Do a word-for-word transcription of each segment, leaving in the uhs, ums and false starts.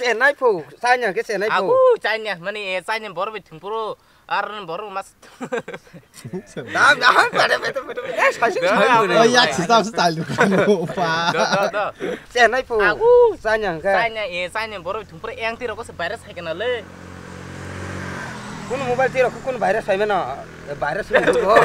Chenai phu, China ke chenai phu. Aku China, mani, eh, China borok bai thwngphuru, ar borok mas. Dam, dam, pada, pada, pada, pada. Eh, saisuk, saisuk. Oh, yak sita style dukhan, opa. Do, do, do. Chenai phu. Aku. China ke. China, eh, China borok bai thwngphuru, yang tiro ko se virus hai kana le. Kuno mobile tiro ko kuno virus hai mano. Eh, virus ni ko.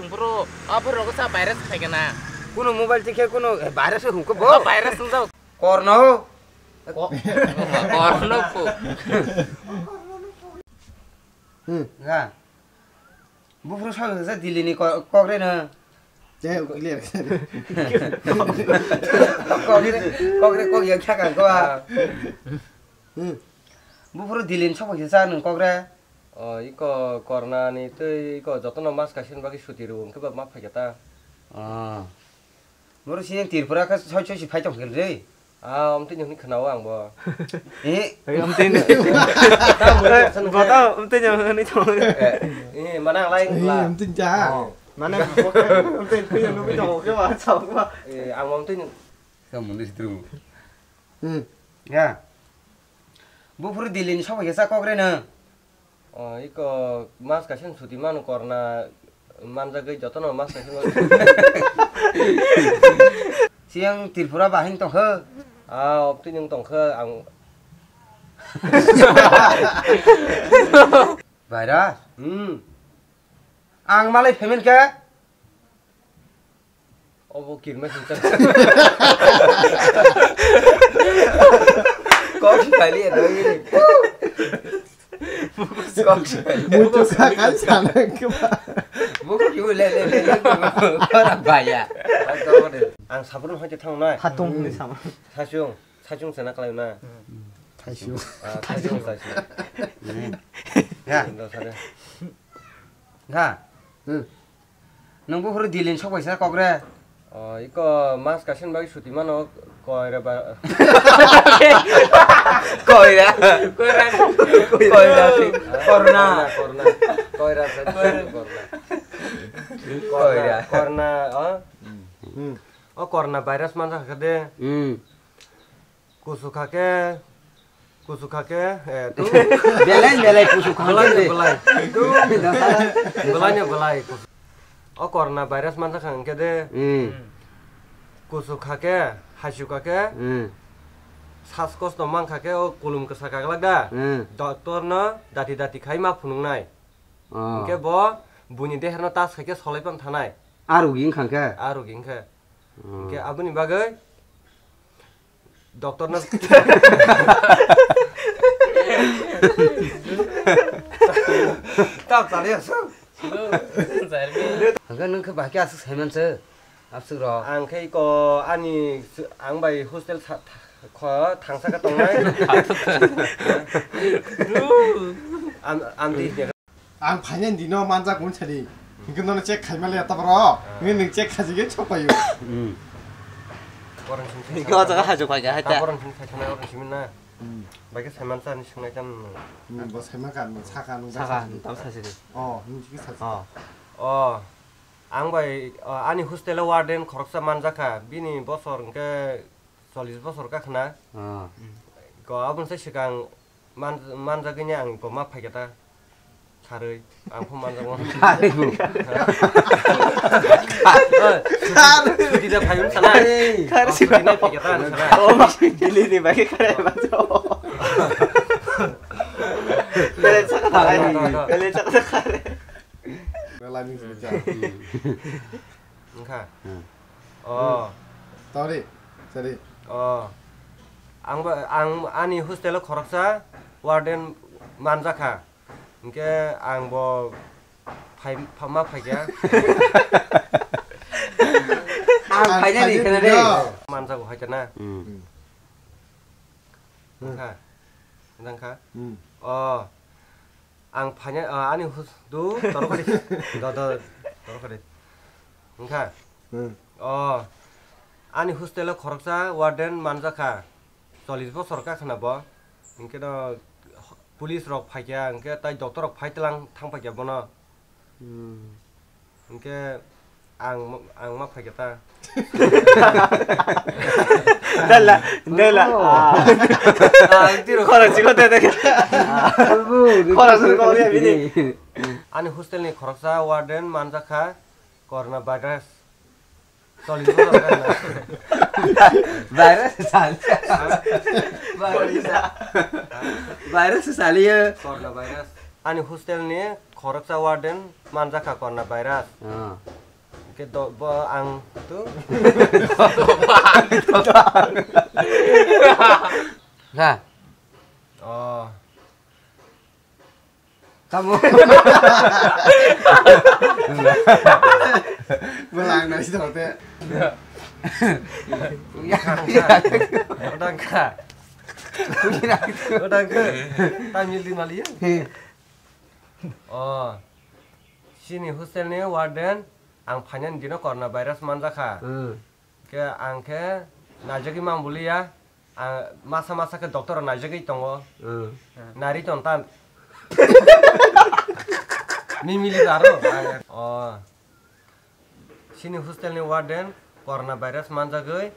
Thwngphuru, aphuru ko sa virus hai kana. Kuno mobile tikhe kuno, eh, virus hungko bo. Oh, virus hungko. Korno. Ko-, korno phu. Hmm. Ga. Buphuru sawi kisa Delhi ni ko-, kokre no. Clear. Kokre, kokre kok ya kya kan ko a. Hmm. Buphuru Delhi ni sawi kisa nung kokre. O, iko korna ni twi iko jotono mas kaisa ni bagwi suti rw, hwnkhe ba ma phaikha ta. Ah. Boro sini Tripura khe soi soi si phai tong khe re. Ah, omtwi ni hwnwi khwnao ang bo. Eh? Ei, omtwi ni. Bo ta omtwi ni hwnwi thong. Eh, mana ang lai. Eh, omtwi ja. Oh. Mane, omtwi ni hwnwi thong khe ba, chao khe ba. Eh, ang omtwi ni. Sa muni sitru. Hmm. Ya. Buphuru Delhi ni sawi kisa kokre no. O, iko mas kaisa ni suti mano korna manjagwi jotono mas kaisa mano. Siyang Tripura bahai tongkha. Ah, obtwi nwng tongkha ang. Virus? Hmm. Ang malai payment khe? Obo kirma singsa. Kok si kali ya doi. Kok si kali. Mutu ka kan sana ke ba. Buku ki le le le le. Kora baya. Ang sabun hoi te thang nai. Hatung ni sama. Sachung, sachung sana kalai na. Thaisu. Ah, sachung, sachung. Ya. Indo sare. Ha. Hmm. Nwng buphuru Delhi ni sok bai sa kokre? O, iko mas kaisa ni bagwi suti mano koira ba. Koira. Koira. Koira. Korna. Korna. Koira sa, koira, korna. Koira. Korna, o? Hmm. O korna virus manjak kha de. Hmm. Kusu kha khe, kusu kha khe, eh, tu. Belai, belai kusu kha khe Belai de. Belai. Tu. Belai no belai kusu. O corona virus manjak kha hwnkhe de. Hmm. Kusu kha khe, haisu kha khe, Hmm. sas kosto man kha khe, o kulum kwsa kaglak da. Hmm. Doctor no dati dati khai ma phunuknai. Oh. Hwnkhe bo buini deherno tas khai khe solai pan thanai. A rugi wngkha khe? A rugi wngkhe. Hmm. Hwnkhe aboni bagwi Doctor no. Tap chale aswk. Hwnkhe nwng khe bahai khe aswk saiman se, aswk rok. Ang khe iko ani s-, ang bai hostel sa-, tha-, kho thangsa khe tongnai. Am-, amtwi Ang phainani dino manjak wng sadi. Hingke nono check khaima le ta boro. Hingke nwng check khajigwi chokpaio. Hmm. Borok sing Hingke o jaga hajok pai kha, hai ta. Borok sing khaikha na, borok simi na. Hmm. Bai khe saiman sa ni singnai chan. Hmm, bo saiman kan, saka nung Saka, bai tamo sasi de. Oh, nung sigi sasi. Oh. Oh. Ang bai, oh, ani hostel o warden khoroksa manjak kha. Bini bosor hingke chollish bosor kakhna. Ah. Ko aboni sai swkang man-, manjagwini ang ko ma phaikha ta. Kharwi, ang pho manjakgo. Kharwi. Oi, suti da phaiwng sana. Kharwi. Suti nai phaikha ta ang sana. Oh, ma, Delhi ni bai kharwi manjakgo. Kharwi saka ta. Kharwi. Kharwi saka ta kharwi. Belai ni sini cha. Wngkha. Hmm. Oh. Tori, sari. Oh. Ang ba, ang ani hostel o khoroksa warden manjakha. Hingke ang bo phai, pha-, ma phaikha. Ang phainani khena de. Manjago hai khena. Hmm. Wngkha. Wngkha. Hmm. Oh. Ang phaina, ah, ani hus-, do, toro kari. Do, do, toro kari. Wngkha? Hmm. Oh, ani hostel o khoroksa warden manjakha. Chollish bosor kakhna bo. Hingke no police rok phaikha, hingke tai doctor rok phai tlang thang paikha bono. Hmm. Hingke ang, ang ma phaikha ta. Dala, dala. Oh. Ah. Ah, tiro. Khorang chikon de de. Albu, Khorang chikon de bini. Ani hostel ni khoroksa warden manjakha corona virus. Choli ko na. Virus sal. Virus saliyo. Corona virus. Ani hostel ni khoroksa warden manjakha corona virus. Ah. Ke do bo ang tu. Ha. Oh. Tamo. Belang nasi tau te. Odang ka. Odang ka. Tamil di mali ya. Oh. Sini hostel ni warden ang phainani dino corona virus manjakha. Hmm. Ke ang khe naijagwi mang buliya, ang masa masa khe doctor naijagwi tongo. Hmm. Nari ton tan. Mimili daro. Oh. Sini hostel ni warden corona virus manjagwi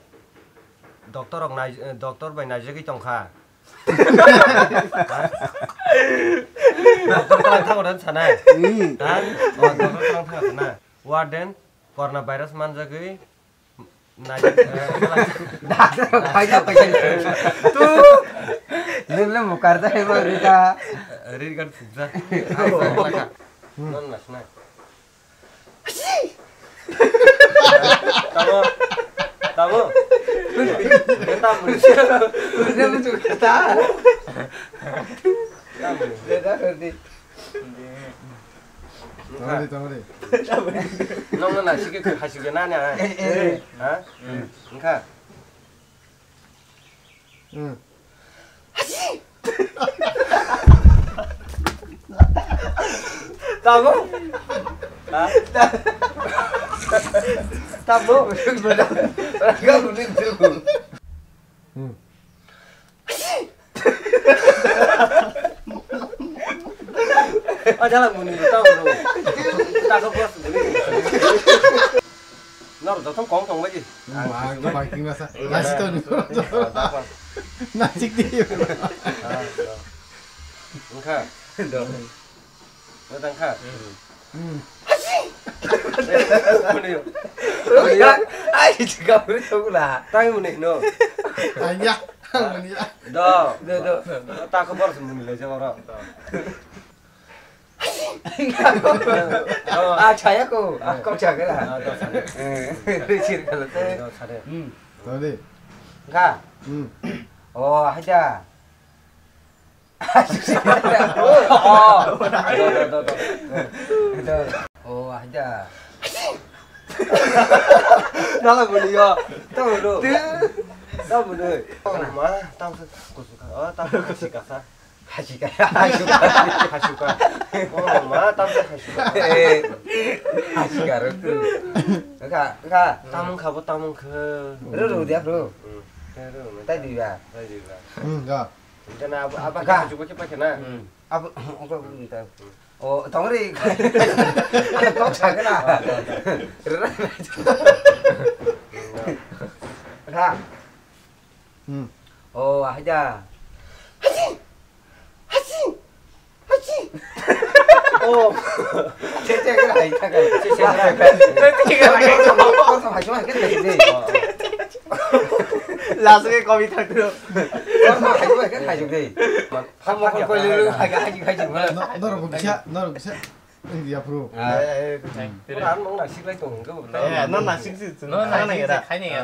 doctor rok nai-, doctor bai naijagwi tongkha. Ha? Doctor kalang thango dan sana. Hmm. Ha? Oh, doctor kalang thango sana. Warden corona virus manjagwi nai-, eh, Nang le mukar da hebo rita. Rir kan fukja. Non nas na. Tamo. Tamo. Tamo. Udah muncul kata. Tamo. Beda berarti. Tamo di, tamo di. Nong na sike ke hasu ke nana. Eh, eh. Ha? Engka. Hmm. Tamo? Ha? Tamo? Kamu ni tu. Hmm. Ah, jalan muni, tamo? Tamo bos muni. Nor joto kong tong bai di. Ba, ba, king rasa. Nasi to ni. Nasi di. Engka. Do. Engka. Hmm. Ai, chika beri tu lah. Tang muni no. Ayah, muni ya. Do. Do, do. Tak khabar semuni le jawara. Ah, chaya ko. Ah, kok chaya kala. Ah, do sare. Eh, richir kala te. Do sare. Hmm. Tadi. Ka. Hmm. Oh, haja. Oh, do, do, do, do. Do. Oh, haja. Nala buni yo. Tamu do. Tamu do. Ma, tamu se kusuka. Oh, tamu se kasa. Hachika, hachika. Hasuka. Oh, ma, tam se hasuka. Eh, hachika ro tu. Ka, ka. Tamung kha bo tamung kha. Ro, ro, dia, ro. Hmm. Tai di ba. Tai di ba. Hmm, ya. Jana ab-, ab-, ka. Hasuka ke pakai na. Hmm. Ab-, oka, oka, oka. Oh, tong ri. Tok sa ke na. Ka. Hmm. Oh, haja. Haji! Haji! Haji! Oh. Che, che, kena hai, kena hai. Che, che, kena hai. Kena hai, kena hai. Last ke komi thak tu. Kena hai, kena hai, kena hai. Ham mo koi lulu, hai, hai, hai, hai. No, no, bisa, no, bisa. India pro. Ah. Eh, eh, eh. Ora ang nang nasik lai tong, enggak? Eh, no nasik sih, no nasik sih, khai ni ya.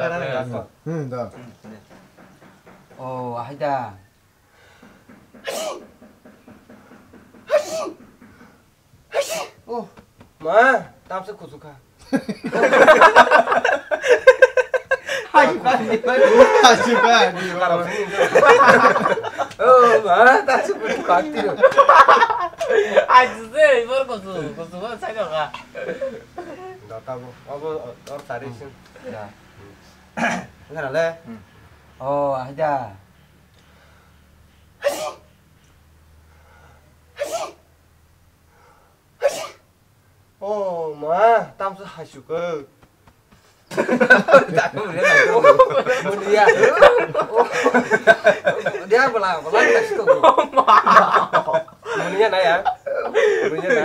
Hmm, da. Oh, ahai da. Oh. Ma, tam se kusuka. Hai, hai, hai. Hai, hai, hai. Oh, ma, tam se kusuka. Ai, se, bor kusu, kusu, bor sai ka. Da, tabo. Abo, or tari sin. Ya. Ngana le. Oh, ahai da. Oh, ma, tamsa hasuka. Mulia. Dia bela, bela, kasih tu. Mulia na ya. Mulia na.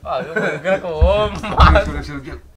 Ayo, kira ko. Sudah, sudah, sudah.